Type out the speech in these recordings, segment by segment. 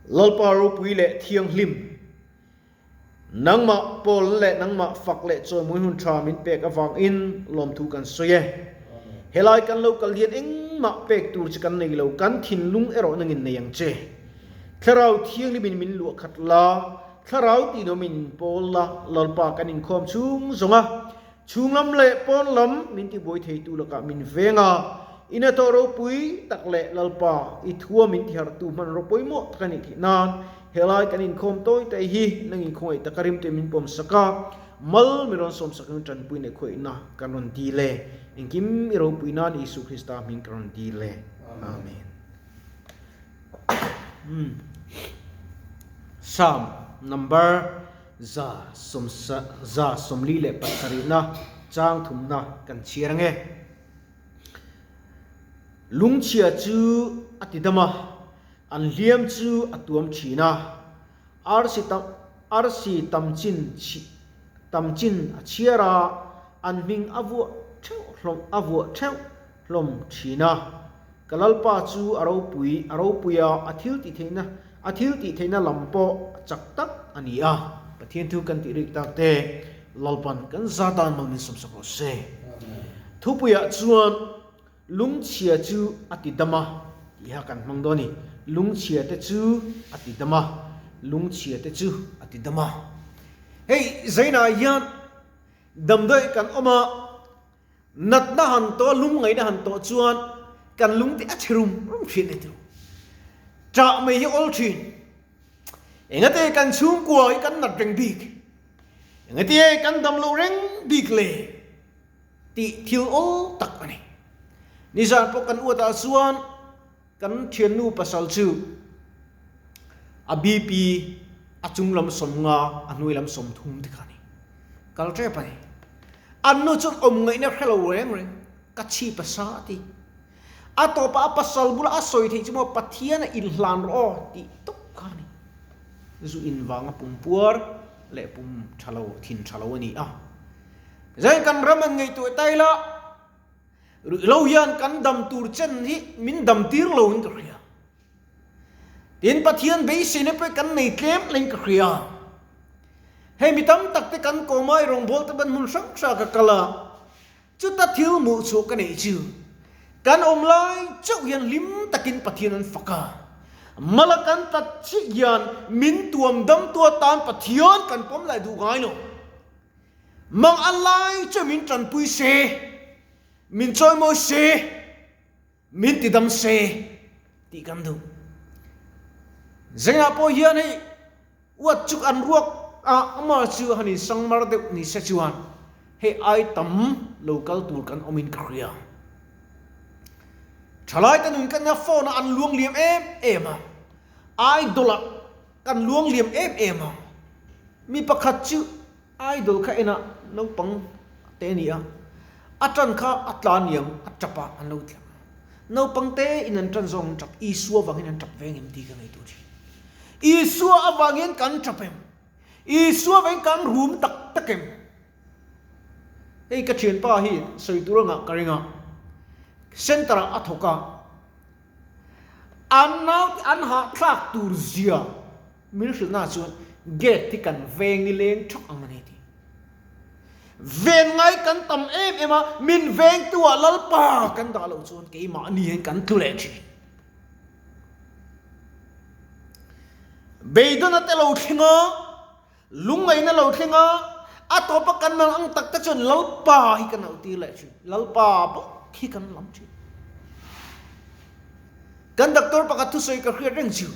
Lalpa ropui leh thianghlim, nangmah pawl leh nangmah fak leh chawimawi hun tha min pek avangin lawmthu kan sawi e. Helai kan lo kal hian engmah pek tur che kan nei lo, kan thinlung erawh nangin nei ang che. Thlarau thianghlimin min luah khat la, thlarau tihnawmin pawl la, Lalpa kan inkhawm chhung zawng a, Chhunglam leh pawnlam min tibuai theitu lakah min veng a, i hnathawh ropui tak leh Lalpa i thua min tiharhtu hmanraw pawimawh tak a nih theih nan helai kan inkhawm tawi te hi nang inkhawngaih taka rimte min pawm sak a, mal min rawn sawm sak in tanpui leh khawiahna kan rawn dil e. Engkim i ropui nan Isu Krista hming ka rawn dil e. Amen. Psalm number 147na chang thumna kan chhiar ange. Lungchhia chu a ti dam a, an hliam chu a tuam thin a, arsi tam arsi tam chin tam chin a chhiar a, an hming a vuah theuh hlawm a vuah theuh hlawm thin a. Ka Lalpa chu a ropui, a ropui a, a thil tih theihna, a thil tih theihna lam pawh a chak tak a ni a. Pathian thu kan tih rik tak te Lalpan kan za tan mal min sawmsak rawh se. Thupuiah chuan lungchhia chu a ti dam a tih kha kan hmang dawn a ni. Lungchhia te chu a ti dam a, lungchhia te chu a ti dam a. Hei zainah hian damdawi kan awm a. Natna han tawh a, lungngaihna han tawh chuan kan lung te a chhe rum rum thin a ni. Ṭah mai hi awl thin. Engate kan chhungkua hi kan nat reng bik? Engate kan dam loh reng bik le? Tih thil awl tak a ni. Nizan pawh kan uatah chuan kan thiannu pasal chu a BP a chung lam 50, a hnuai lam 30 te kha a ni. Kal tep a ni. An nu chuan awm ngaihna hre lo reng reng, ka chhip a sa a ti. A tawpah a pasal bulah a sawi theih chu maw Pathian a inhlan rawh aw tih tawp kha a ni. Zu in vanga pum puar leh pum tha lo, thin tha lo a ni a. Zain kan ram an ngaihtuah ta ila, Ruih lo hian kan dam tur chen hi min dam tir lo in ka hria. Tin Pathian beiseina pawh kan nei tlem leng ka hria. Hei mi tam tak te kan kawm a, i rawngbâwl te ban hmun hrang hrang ka kal a, chuta thil hmuh chhuah ka neih chu kan awm lai chauh hian hlim takin Pathian an fak a, mala kan tlat chiah hian min tuam dam tu atan Pathian kan pawm lai duh ngai lo. Mang a lai chu min tanpui se, min chawimawi se, min tidam se tih kan duh. Zengah pawh hian hei uat chuk an ruak a, amah chu han insangmar deuh ni se chuan hei ai tam lo kal tur kan awmin ka hria. Thalaite nun kan nia phone ah an luang liam em em a, idol ah Kan luang liam em em a, mi pakhat chu idol kha enah naupang te a ni a, a tan kha a tla niang a tap a an lo tla. Naupang te in an tan zawng an tap, Isua vangin an tap veng em tih ka ngaihtuah thin. Isua avangin kan tap em? Isua vangin kan rum tak tak em? Hei ka thianpa hi sawi tur anga ka ring a, center ah a thawk a, An naute an hahthlak tur zia min hrilh na chuan gate hi kan veng i leng thak ang a ni tih. Ven ngai kan tam em em a, min vengtu ah Lalpa kan dah loh chuan keimahni hian kan tlu leh thin. Beidawna te lo thleng a, lungngaihna lo thleng a, a tawpa kan nang ang tak te chuan Lalpa hi kan auh tir leh thin. Lalpa bawk hi kan lam thin. Kan doctor pakhat thusawi ka hriat reng chu.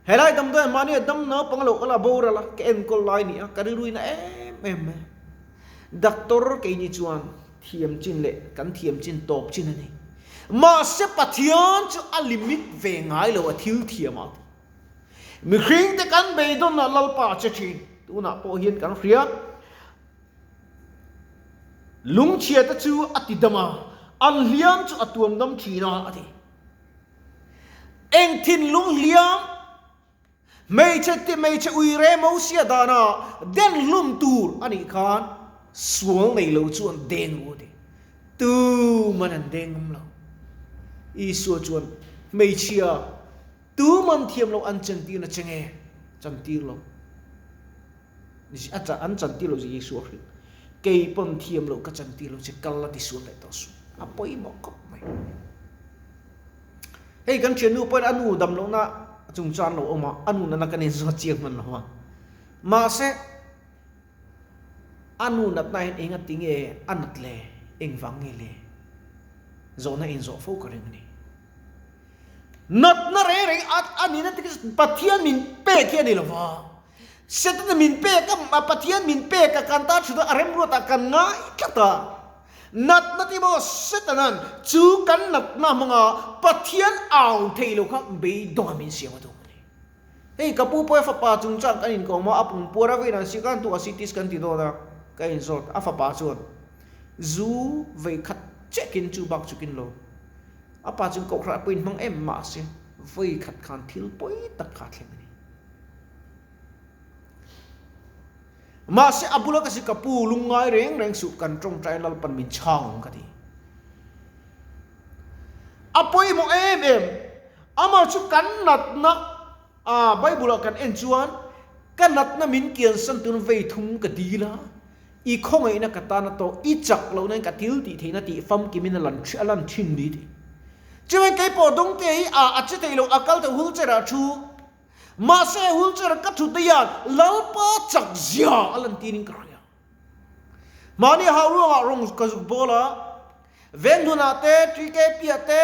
Helai damdawi mahni a dam naupang lo kal a boral a, ka enkawl lai ni a, ka rilruin a em em mai. Doctor keini chuan thiam chin leh kan thiam chin tawp chin a ni. Mahse Pathian chu a limit ve ngai lo a thil thiam ah. Mihring te kan beidawnah Lalpa a che thin. Tunah pawh hian kan hria. Lungchhia te chu a ti dam a, an hliam chu a tuam dam thin a, a ti. Eng thinlung hliam, hmeichhe ti hmeichhe ui re Mosia dana den hlum tur a nih khan sual nei lo chu an deng ru a ti. Tuman an deng ngam lo. Isua chuan hmeichhia. Tuman thiam loh an chantirna che nge chantir lo? An chantir lo zia Isua hrilh. Kei pawn thiam loh ka chantir lo che kal la tisual leh tawh suh. A pawimawh khawp mai. Hei kan thiannu pawhin a nu dam lohna chungchang lo awm a, a nu nana kan inzawt chiang hman lo a. Mahse, a nu natna hian eng a ti nge a nat le, engvang nge le? Zawhna inzawh fo ka ring a ni. Natna reng reng a nihna te khi Pathian min pek hi a ni lo va, Setana min pek a, Pathian min pek a kan tan hrilh a, a remruatah kan ngai tlat a. Natna te maw Setana'n chu kan natna hmanga Pathian au thei lo kha beidawng a min siam a duh a ni. Hei ka pu pawh a fapa chungchang kan inkawm a, a pumpuar a vein an si khan tu a CT scan ti dawn a, ka inzawt a fapa chuan zu vei khat chekin chu bak chukin lo. A pa chu kohhran pawhin hmang em mahse vawi khat khan thil pawi tak kha a thleng a ni. Mahse a bula ka si ka pu lungngai reng reng suh kan tawngtai Lalpan min chhang ang ka ti. A pawimawh em em amah chu kan natna a Bible ah kan en chuan ka natna min kiansan tun vei thum ka dil a, I khawngaihna ka tan a tawh, i chak lohna in ka thil tih theihna tih famkimin a lan a lan thin ni tih. Chuan keipawh dawngte hi a a che thei lo, a kal thei wheelchair ah thu. Mahse wheelchair ka thut daih a, Lalpa chak zia a lan tirin ka hria. Mahni hau ruangah rawng ka zuk bawl a, Venghnunah te, TKP ah te,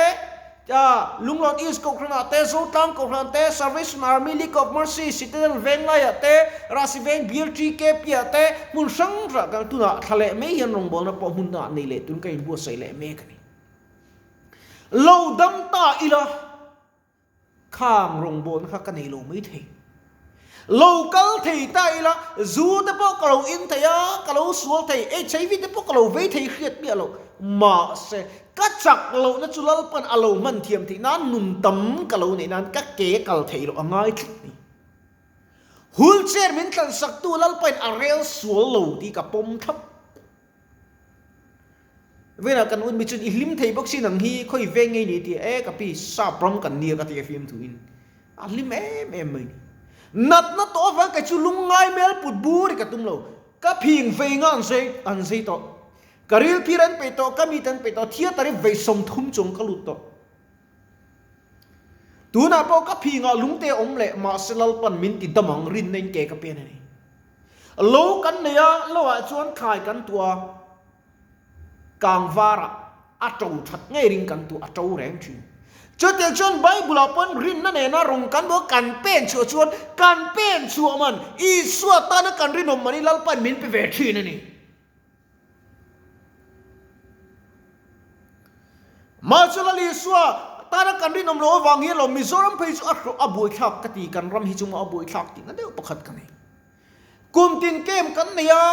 Lunglawn East Kohhranah te, Zotlang Kohhran te, Salvation Army, League of Mercy, Citadel Venglaiah te, Rahsi Veng Bial TKP ah te, hmun hrang hrang kan tunah thla leh mai hian rawngbawlna pawh hmun dangah nei leh tun ka inbuatsaih leh mek a ni. Lo dam ta ila. Khang rawngbawlna kha ka nei lo mai thei. Lo kal thei ta ila, zu te pawh ka lo in thei a, ka lo sual thei, HIV te pawh ka lo vei thei hriat miah lo. Mahse, ka chak lohna chu Lalpan a lo hman thiam theih nan nun tam ka lo neih nan ka ke kal theih loh a ngai tlat ni. Wheelchair min tlansaktu Lalpain a rel sual lo tih ka pawm thlap. Velah kan un mi chuan i hlim thei bawk si nang hi khawi veng ngei ni tih e ka pi sap ram kan nia ka ti a fim thu in a hlim em em mai ni. Natna tawh avang kei chu lungngai mel put bur i ka tum lo ka phing vei nga an zei an zei tawh ka ril phir an peih tawh ka mit an peih tawh theatre hi vei 30 chuang ka lut tawh tunah pawh ka phingah lungte a awm leh mahse Lalpan min ti dam ang rinna in ke ka pen a ni. Lo kan nei a, lo ah chuan thlai kan tuah a, kang var ah a to that ngei ring kan tuah, a to reng thin. Chutiang chuan Bible ah pawn rinna nena rawng kan duh a, kan pen chhuah chuan kan pen chhuah man Isua tana kan rinawm man hi Lalpain min pe ve thin a ni. Mahse Lal Isua tana kan rinawm loh avang hian lo Mizoram phei chu a hlawh a buaithlak ka ti, kan ram hi chu maw a buaithlak tihna deuh pakhat ka nei. Kum tin camp kan nei a,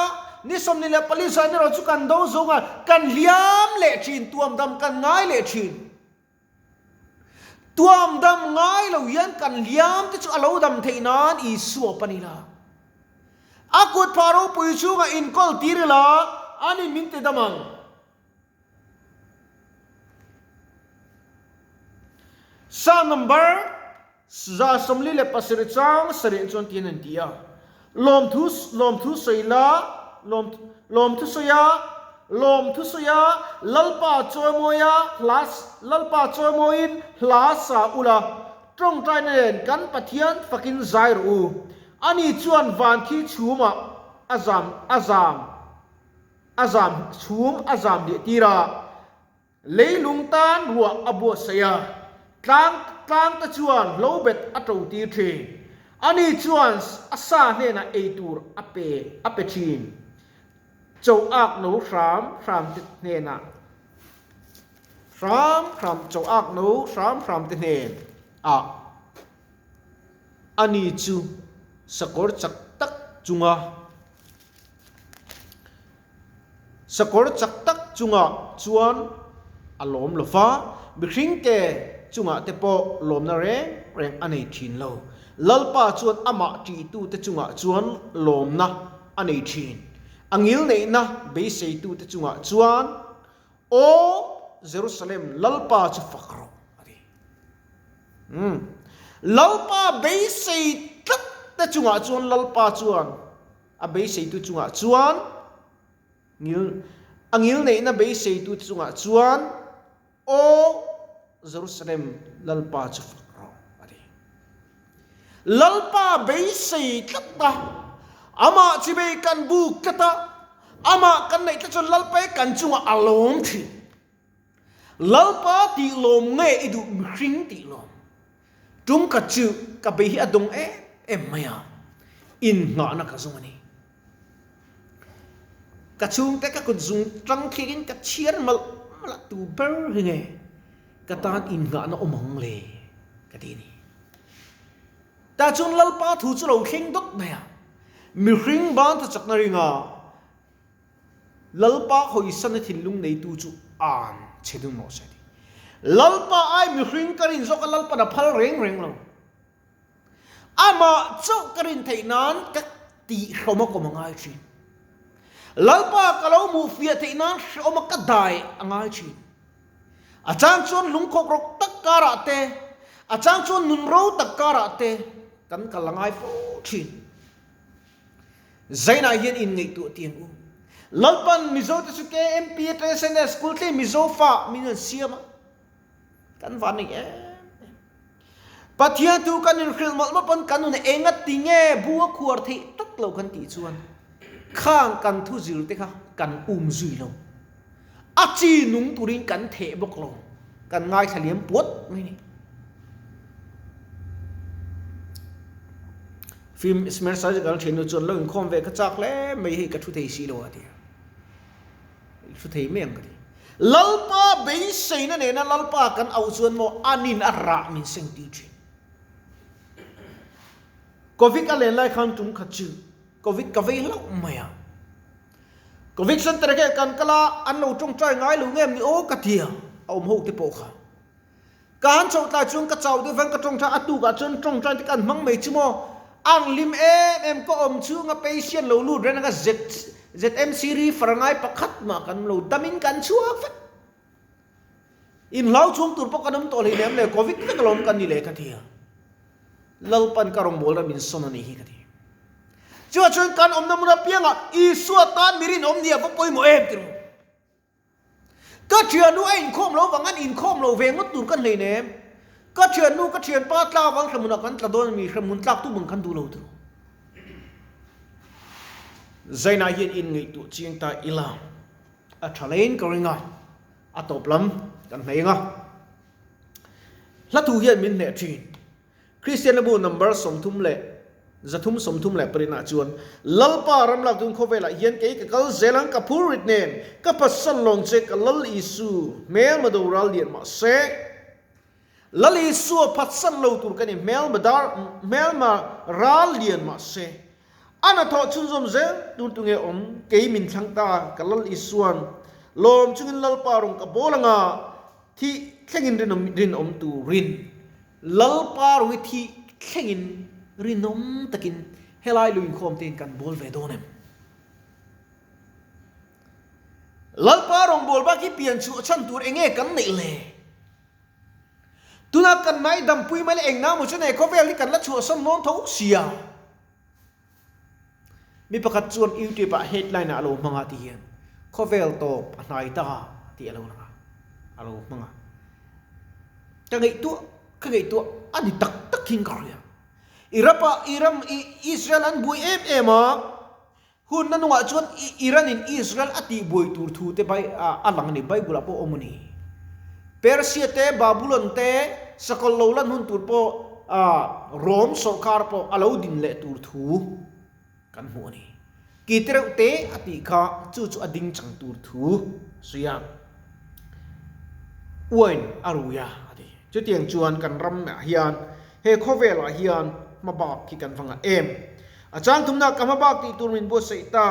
ni 24 zan erawh chu kan do zawng a, kan hliam leh thin, tuam dam kan ngai leh thin. Tuam dam ngai lo hian kan hliam te chu a lo dam theih nan Isua pan ila. A kut phah ropui chhungah inkawl tir ila, anin min ti dam ang. Psalm number 47 chang sarih chuan tiin an ti a, Lawmthu lawmthu sawi la, lawm lawmthu sawi a, lawmthu sawi a, Lalpa chawimawi a, hla Lalpa chawimawiin hla sa ula, tawngtaina nen kan Pathian fakin zai rawh u. Ani chuan van khi chhumah a zam a zam. A zam chhum a zam leh tir a, leilung tan ruah a buatsaih a, tlang tlang te chuan hlobet a to tir thin. Ani chuan a sa hnenah ei tur a pe a pe thin. Cho ak no hram hram te hnenah hram hram cho ak no hram hram te hnen ah ani chu sakawr chak tak chunga Sakawr chak tak chungah chuan a lawm lo va, mihringte chungah te pawh lawmna reng reng a nei thin lo. Lalpa chuan amah ṭihtute chungah chuan lawmna a nei thin. A ngilneihna beiseitute chungah chuan, Aw Jerusalem, Lalpa chu fak rawh, a ti. Umm. Lalpa beisei tlat te chungah chuan Lalpa chuan a beiseitu chungah chuan ngil a ngilneihna beiseitu te chungah chuan Aw Jerusalem, Lalpa chu fak rawh, a ti. Lalpa beisei tlat a, amah chibei kan buk tlat a, amah kan neih tlat chuan Lalpa hi kan chungah a lawm thin. Lalpa tih lawm nge i duh mihring tih lawm? Tum khat chu ka bei hi a dawng em em mai a, innghahna ka zawng a ni. Ka chhungte ka kut zung tang thlirin ka chhiar malh malh a, tu ber hi nge ka tan innghahna awm ang le ka ti a ni. Tah chuan Lalpa thu chu lo thleng dawt mai a, mihring ban ta chakna ringa Lalpa hawisana thinlung neitu chu an che dun rawh se a ti. Lalpa ai mihring ka rin zawk a Lalpa'n a phal reng reng lo. Amah chauh ka rin theih nan ka tih hlawm a kawm a ngai thin. Lalpa ka lo hmuh fiah theih nan hrehawm a ka dai a ngai thin. A chang chuan lungkhawk rawk tak karah te, a chang chuan nun ro tak karah te kan kal a ngai fo thin. Zainah hian inngaihtuah tiang u. Lalpan Mizote chu KMP atanga SNS School tlem Mizo fa min rawn siam a. Kan van nei em em. Pathian thu kan inhrilh mawlh mawlh pawn kan nun enga ti nge bu a khuar theih tak lo kan tih chuan khang kan thu zir te kha kan um zui lo. A chi nung turin kan theh bawk lo. Kan ngaithla liam puat mai ni. Film Smer Surgical thiannu chuan lo inkhawm ve ka chak hle mai hei ka thu thei si lo a ti a. I hru thei mai ang ka ti. Lalpa beiseina nena Lalpa kan auh chuan maw anin a rah min seng tir thin. Covid a len lai khan tum khat chu Covid ka vei hlauh mai a. Covid center khe kan kal a, an lo tawngtai ngai lo nge ni aw ka ti a, a awm ho te pawh kha. Ka han chhoh tlai chuan ka chau deuh vang ka tawngtai a tukah chuan tawngtai te ka an hmang mai chu maw ang hlim em em ka awm chhunga patient lo lut reng anga ZMC refer ngai pakhat mah kan lo damin kan chhuak vek. Inhlau chhung tur pawh kan awm tawh hleinem le covid vek alawm kan ni le ka ti a. Lalpan ka rawngbawlna min sawn a nih hi ka ti. Chuvah chuan kan awmna hmun apiangah Isua tan mi rinawm nia va pawimawh em ti rawh. Ka thiannu a inkhawm lo vang an inkhawm lo ve ngawt tur ka hleinem. Ka thiannu ka thianpa tlak avang hremhmunah kan tla dawn a mi hremhmun tlak tu bang kan duh lo tur. Zainah hian inngaihtuah chiang ta ila a tha lein ka ring a, a tawp lam kan hnaih ang a. Hla thu hian min hneh thin. Kristianna bu number 3 334 ah chuan, Lalpa ram lak tun khawvelah hian kei ka kal zel ang, ka phur rit nen, ka phatsan lawng che, ka Lal Isu, hmelma do ral lian mah se. Lal Isua phatsan lo tur ka ni, hmelma dar, hmelma ral lian mah se. A hnathawh chhunzawm zel tur tunge awm, kei min thlang ta, ka Lal Isuan, lawm chungin Lalpa rawng ka bawl anga, thih thlengin rinawm, rinawm turin. Lalpa rawng i thih thlengin rinawm takin helai lu inkhawm tein kan bawl ve dawn em? Lalpa rawng bawl bak hi pian chhuah chhan tur enge kan neih le? Tuna kan nai dampui mai le eng na maw chu nei khawvel hi kan la chhuahsan dawn tho sia. Mi pakhat chuan YouTube ah headline ah a lo hmang a ti hian khawvel tawp a hnai ta tih a lo lang a, a lo hmang a. Ka ngaihtuah ka ngaihtuah a ni tak tak hin ka hria. Iraq ah Iran Israel an buai em em a, hun na nungah chuan Iran in Israel a tih buai tur thu te a lang a ni, Bible ah pawh a awm a ni. Persia te Babulon te sakawlh lo lan hun tur pawh Rome sawrkar pawh a lo din leh tur thu kan hmuh a ni. Ki te reuh te a tih kha chu chu a ding chang tur thu a sawi a. Uain a rui a a ti. Chutiang chuan kan ramah hian he khawvelah hian hmabak hi kan va ngah em. A chang thumna ka hmabak tih tur min buatsaih ta.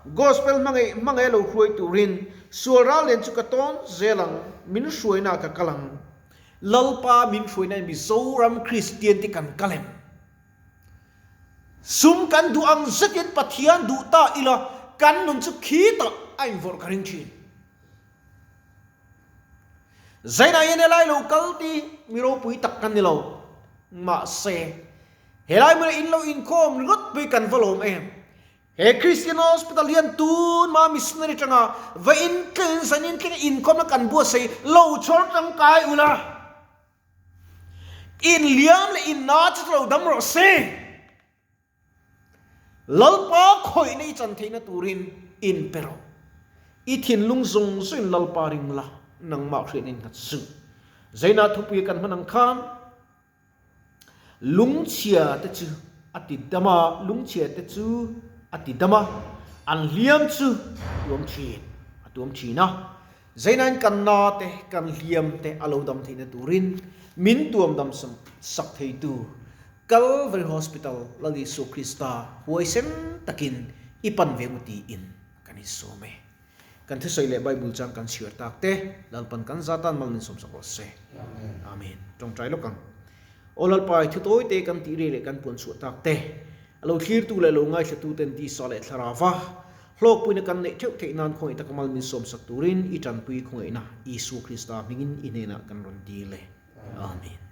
Gospel hmangaih hmangaih a lo hruai turin sual ral nen chu ka tawn zel ang, min hruaina ka kal ang. Lalpa min hruaina in Mizoram Kristian te kan kal em? Sum kan duh ang zetin Pathian duh ta ila kan nun chu khitah a invawrh ka ring thin. Zainah hian helai lo kal ti mi ropui tak kan ni lo. Mahse, helai hmuna in lo inkhawm ringawt pui kan va lawm em? He Christian Hospital hian tunma missionary tanga va intleng zan intleng inkhawmna kan buatsaih lo chhawr tangkai ula, in liam leh in na chu lo dam rawh se. Lalpa khawihna i chan theihna turin in pe rawh. I thinlung zawng zawngin Lalpa ring la, nangmah hriatna in nghat suh. Zaina thupui kan hman ang khan lungchhia te chu a ti dam a, lungchhia te chu a ti dam a, an hliam chu a tuam thin, a tuam thin a. Zainain kan na te, kan hliam te a lo dam theihna turin min tuam dam sak theitu Calvary Hospital Lal Isua Krista huaisen takin i pan ve ngu tiin kan insawm e. Kan thusawi leh Bible chang kan chhiar tak te Lalpan kan za tan mal min sawmsak rawh se. Amen. Tawngtai lawk ang. Aw Lalpa i thutawi te kan tih ri leh kan puan chhuah tak te, a lo thlirtu leh lo ngaithlatu ten tisa leh thlarauva hlawkpuina kan neih theuh theih nan khawngaih taka mal min sawmsak turin i tanpui khawngaihna Isua Krista hmingin i hnenah kan rawn dil e. Amen.